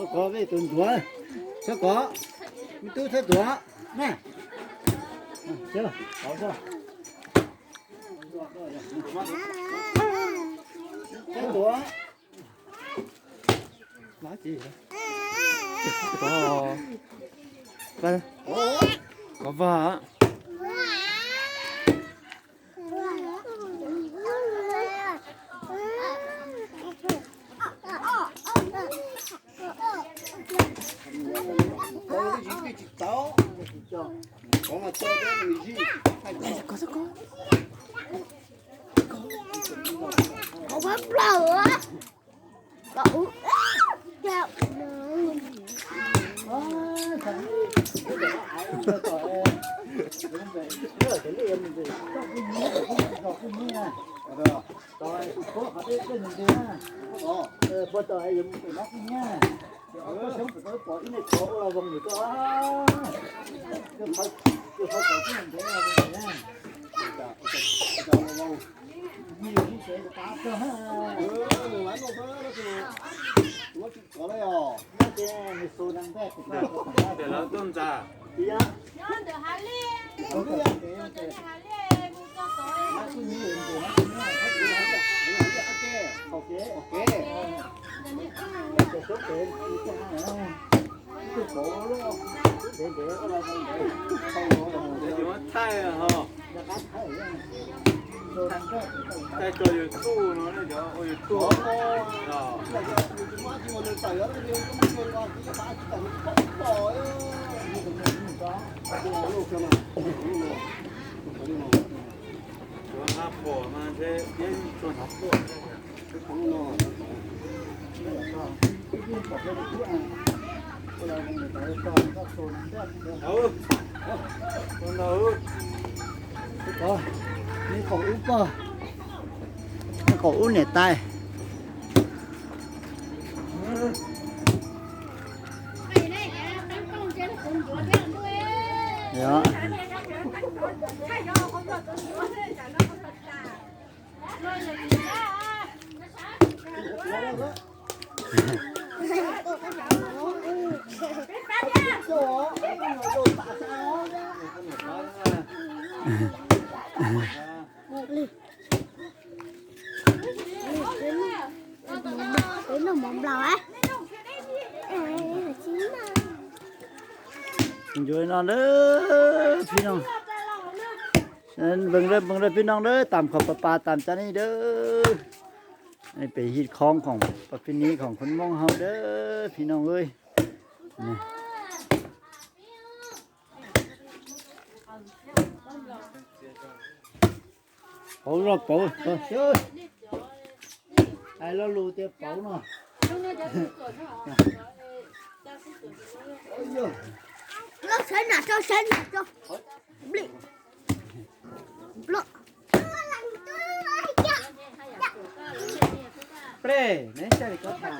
Txhob kov, peb tus ntsuav, txhob kov, me tub txhob tuav na. Txhob tuav. Kov, kov vag. Ntawm lawv tuaj ntxa. Thaij ho. Thaij tso YouTube no, cov ua YouTube. Tsuas hab pom mas ntshe peb tsuas hab pom. Nws qaum ub pog, nws qaum ub niam tais. Ntsuav no lawm phib noog, npeeg lawm, npeeg lawm phib noog lawm, tam khoom pas pas tam tsa nej lawm. Pem hib khoob khoom pas phib nib khoom khoob moob hauv lawm phib noog lawm. Pauv los pauv, hais lo lus tias pauv no. Los sawv nram tso, sawv nram tso. Plig. Plig, neb caj li koj tham.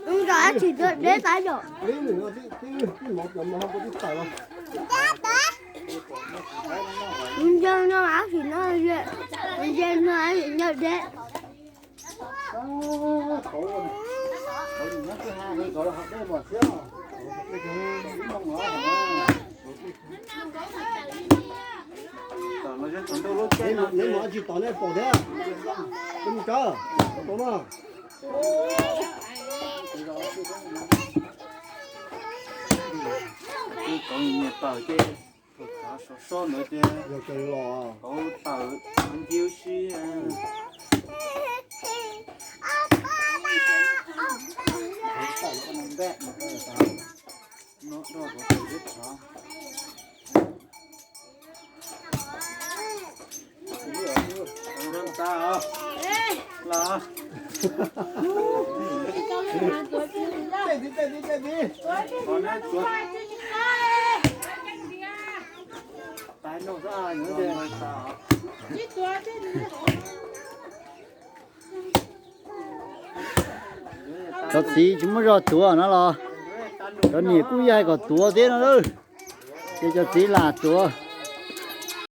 Ntawm tsis deb tas yom. Ntawm no ab tsis no, ntawm no ab tsis no deb. Neb mus tsis tom nej pom thiab. Neb mus tso, tau no. Kov nyias tawm ces thaum tsav sov so ntawd ces yog kawg los kov tawm ncib si. Cov txiv tsis muaj zog tuav no los, cov niam kuj yog hais kom tuav thiab no lauj. Ces cov txiv lam tuav.